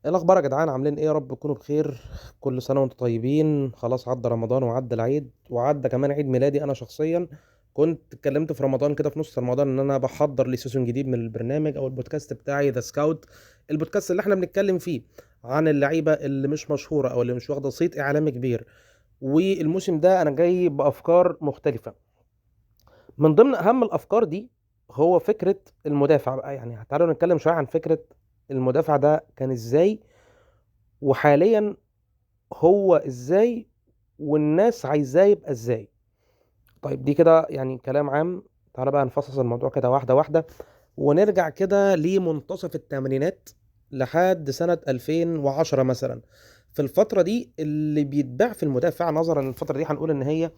ايه الاخبار يا جدعان؟ عاملين ايه؟ يا رب تكونوا بخير. كل سنة وانتم طيبين. خلاص عدى رمضان وعدى العيد وعدى كمان عيد ميلادي. انا شخصيا كنت اتكلمت في رمضان كده في نص رمضان ان انا بحضر ل season جديد من البرنامج او البودكاست بتاعي The Scout، البودكاست اللي احنا بنتكلم فيه عن اللعيبة اللي مش مشهورة او اللي مش واخده صيت اعلامي كبير. والموسم ده انا جاي بافكار مختلفة. من ضمن اهم الافكار دي هو فكرة المدافع بقى. تعالوا نتكلم شوية عن فكرة المدافع ده كان ازاي، وحاليا هو ازاي، والناس عايزاه يبقى ازاي. طيب دي كده كلام عام. تعالى بقى نفصص الموضوع كده واحدة واحدة، ونرجع كده لمنتصف الثمانينات لحد سنة 2010 مثلا. في الفترة دي اللي بيتباع في المدافع، نظرا للفترة دي هنقول ان هي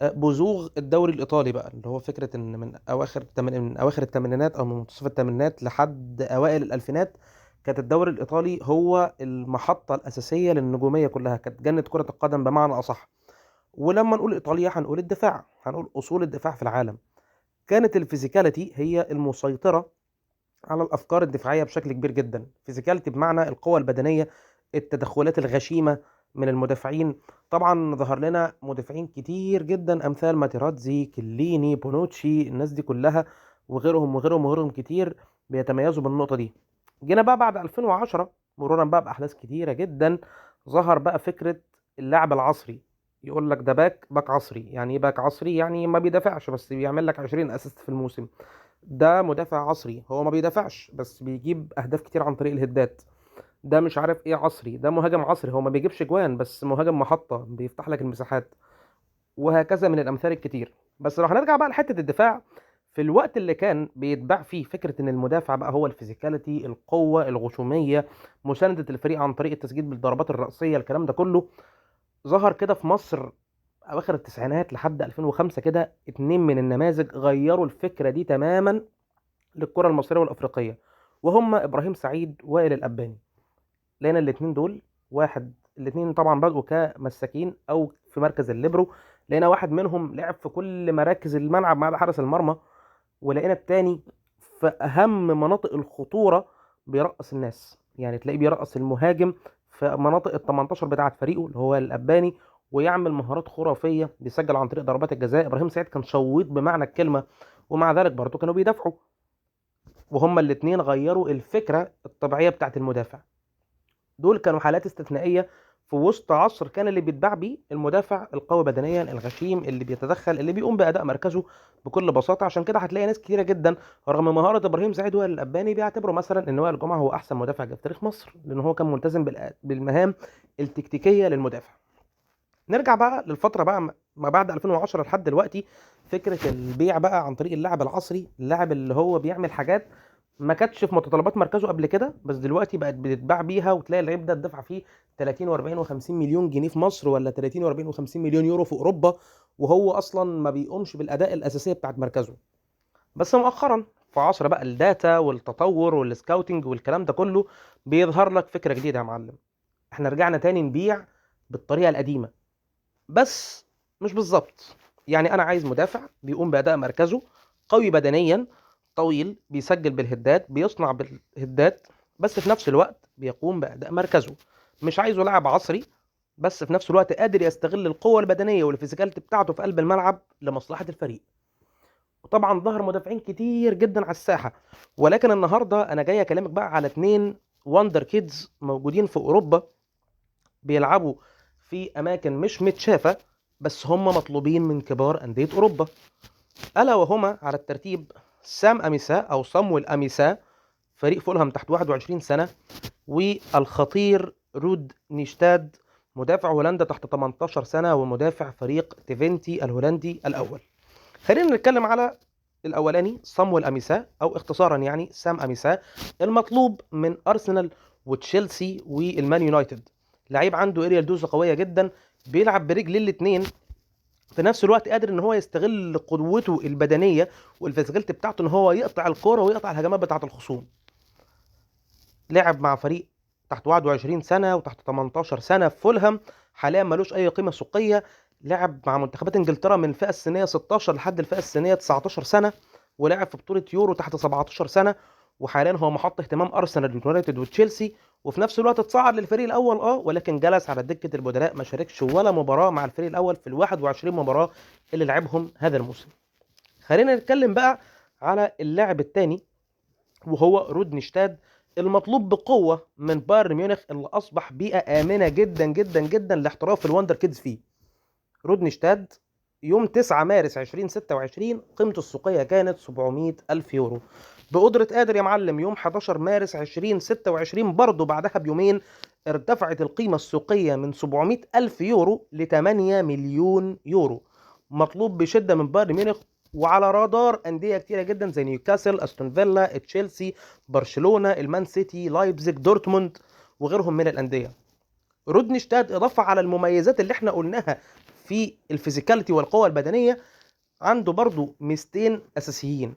بزوغ الدوري الإيطالي بقى، اللي هو فكرة إن من أواخر الثمانينات أو من منتصف الثمانينات لحد أوائل الألفينات كانت الدوري الإيطالي هو المحطة الأساسية للنجومية كلها، كانت جنة كرة القدم بمعنى أصح. ولما نقول إيطاليا هنقول الدفاع، هنقول أصول الدفاع في العالم. كانت ال physicality هي المسيطرة على الأفكار الدفاعية بشكل كبير جدا. physicality بمعنى القوة البدنية، التدخلات الغشيمة من المدافعين. طبعا ظهر لنا مدافعين كتير جدا أمثال ماتيراتزي، كليني، بونوتشي، الناس دي كلها وغيرهم وغيرهم وغيرهم كتير بيتميزوا بالنقطة دي. جينا بقى بعد 2010 مرورا بقى بأحداث كتيرة جدا، ظهر بقى فكرة اللاعب العصري. يقول لك ده باك عصري. يعني ايه باك عصري؟ يعني ما بيدافعش بس بيعمل لك 20 assist في الموسم. ده مدافع عصري، هو ما بيدافعش بس بيجيب اهداف كتير عن طريق الهدات. ده مش عارف ايه عصري، ده مهاجم عصري، هو ما بيجيبش جوان بس مهاجم محطة بيفتح لك المساحات، وهكذا من الامثال الكتير. بس لو هنرجع بقى لحتة الدفاع، في الوقت اللي كان بيتباع فيه فكرة ان المدافع بقى هو ال physicality، القوة، الغشومية، مساندة الفريق عن طريق التسجيل بالضربات الرأسية، الكلام ده كله ظهر كده في مصر أواخر التسعينات لحد 2005 كده. 2 من النماذج غيروا الفكرة دي تماما للكرة المصرية والأفريقية، وهم إبراهيم سعيد وائل الأباني. لقينا الاتنين دول واحد، الاتنين طبعا بدأوا كمساكين أو في مركز الليبرو. لقينا واحد منهم لعب في كل مراكز الملعب ما عدا حارس المرمى، ولقينا التاني في أهم مناطق الخطورة بيرقص الناس. تلاقيه بيرقص المهاجم في مناطق ال 18 بتاعة فريقه اللي هو الأباني، ويعمل مهارات خرافية، بيسجل عن طريق ضربات الجزاء. إبراهيم سعيد كان شويط بمعنى الكلمة، ومع ذلك برضه كانوا بيدافعوا. وهما الاتنين غيروا الفكرة الطبيعية بتاعة المدافع. دول كانوا حالات استثنائية في وسط عصر كان اللي بيتباع بيه المدافع القوي بدنيا، الغشيم، اللي بيتدخل، اللي بيقوم بأداء مركزه بكل بساطة. عشان كده هتلاقي ناس كتيرة جدا رغم مهارة إبراهيم سعيد وائل الأباني بيعتبروا مثلا إن وائل جمعة هو أحسن مدافع في تاريخ مصر، لأن هو كان ملتزم بالمهام التكتيكية للمدافع. نرجع بقى للفترة بقى ما بعد 2010 لحد دلوقتي، فكرة البيع بقى عن طريق اللاعب العصري، اللاعب اللي هو بيعمل حاجات ما كانتش في متطلبات مركزه قبل كده، بس دلوقتي بقت بتتباع بيها، وتلاقي اللعيب ده اتدفع فيه تلاتين وأربعين وخمسين مليون جنيه في مصر، ولا تلاتين وأربعين وخمسين مليون يورو في أوروبا، وهو أصلاً ما بيقومش بالأداء الأساسية بتاعت مركزه. بس مؤخراً في عصر بقى ال data والتطور وال scouting والكلام ده كله، بيظهر لك فكرة جديدة يا معلم. احنا رجعنا تاني نبيع بالطريقة القديمة، بس مش بالظبط. أنا عايز مدافع بيقوم بأداء مركزه، قوي بدنياً، طويل، بيسجل بالهدات، بيصنع بالهدات، بس في نفس الوقت بيقوم بأداء مركزه. مش عايزه لاعب عصري، بس في نفس الوقت قادر يستغل القوة البدنية وال physicality بتاعته في قلب الملعب لمصلحة الفريق. وطبعا ظهر مدافعين كتير جدا على الساحة، ولكن النهاردة أنا جاي أكلمك بقى على 2 wonder kids موجودين في أوروبا، بيلعبوا في أماكن مش متشافة، بس هم مطلوبين من كبار أندية أوروبا. ألا وهما على الترتيب سام أميسا أو صامويل أميسا، فريق فولهام تحت 21 سنة، والخطير رود نيشتاد مدافع هولندا تحت 18 سنة ومدافع فريق تيفنتي الهولندي الأول. خلينا نتكلم على الأولاني صامويل أميسا، أو اختصارا سام أميسا، المطلوب من أرسنال وتشيلسي والمان يونايتد. لعيب عنده aerial duels قوية جدا، بيلعب برجل الاتنين، في نفس الوقت قادر ان هو يستغل قوته البدنية وال physicality بتاعته ان هو يقطع الكورة ويقطع الهجمات بتاعه الخصوم. لعب مع فريق تحت 21 سنة وتحت 18 سنة في فولهام، حاليا ملوش اي قيمة سوقيه. لعب مع منتخبات انجلترا من الفئة السنية 16 لحد الفئة السنية 19 سنة، ولعب في بطوله يورو تحت 17 سنة، وحاليا هو محط اهتمام ارسنال ويونايتد وتشيلسي، وفي نفس الوقت اتصعد للفريق الاول ولكن جلس على دكه البدلاء، ما شاركش ولا مباراة مع الفريق الاول في ال 21 مباراة اللي لعبهم هذا الموسم. خلينا نتكلم بقى على اللاعب الثاني وهو رودني شتاد، المطلوب بقوة من بايرن ميونخ اللي اصبح بيئة امنه جدا جدا جدا لاحتراف ال wonder kids فيه. رودني شتاد يوم 9 مارس 2026 قيمته السوقية كانت 700 ألف يورو. بقدرة قادر يا معلم يوم 11 مارس 2026 برضه بعدها بيومين ارتفعت القيمة السوقية من 700 ألف يورو ل 8 مليون يورو. مطلوب بشدة من بايرن ميونخ وعلى رادار أندية كتيرة جدا زي نيوكاسل، أستون فيلا، تشيلسي، برشلونة، المان سيتي، لايبزيج، دورتموند وغيرهم من الأندية. رودني شتاد إضافة على المميزات اللي احنا قلناها في ال physicality والقوة البدنية، عنده برضو ميزتين أساسيين.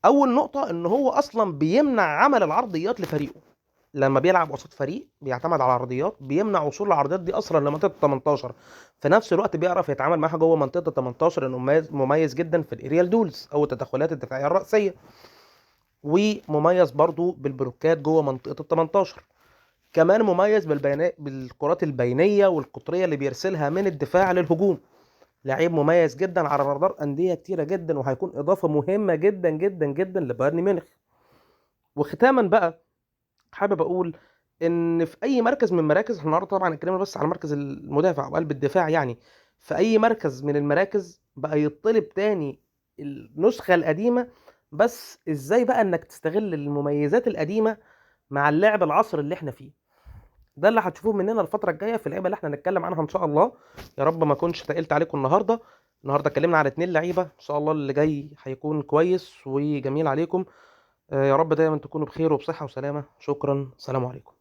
أول نقطة إن هو أصلا بيمنع عمل العرضيات لفريقه. لما بيلعب قصاد فريق بيعتمد على العرضيات، بيمنع وصول العرضيات دي أصلا لمنطقة 18. في نفس الوقت بيعرف يتعامل معاها جوه منطقة 18، لأنه مميز جدا في ال aerial duels أو التدخلات الدفاعية الرأسية، ومميز برضو بالبلوكات جوه منطقة 18. كمان مميز بالكرات البينية والقطرية اللي بيرسلها من الدفاع للهجوم. لعيب مميز جدا على رادار أندية كتيرة جدا، وهيكون إضافة مهمة جدا جدا جدا لبايرن ميونخ. وختاما بقى حابب أقول إن في أي مركز من مراكز، احنا النهارده طبعا اتكلمنا بس على مركز المدافع أو قلب الدفاع، يعني في أي مركز من المراكز بقى يطلب تاني النسخة القديمة، بس إزاي بقى إنك تستغل المميزات القديمة مع اللاعب العصر اللي احنا فيه. ده اللي هتشوفوه مننا الفترة الجاية في اللعيبة اللي احنا هنتكلم عنها ان شاء الله. يا رب ما اكونش تقلت عليكم النهارده. النهارده اتكلمنا على 2 لعيبة، ان شاء الله اللي جاي هيكون كويس وجميل عليكم. يا رب دايما تكونوا بخير وبصحة وسلامة. شكرا، سلام عليكم.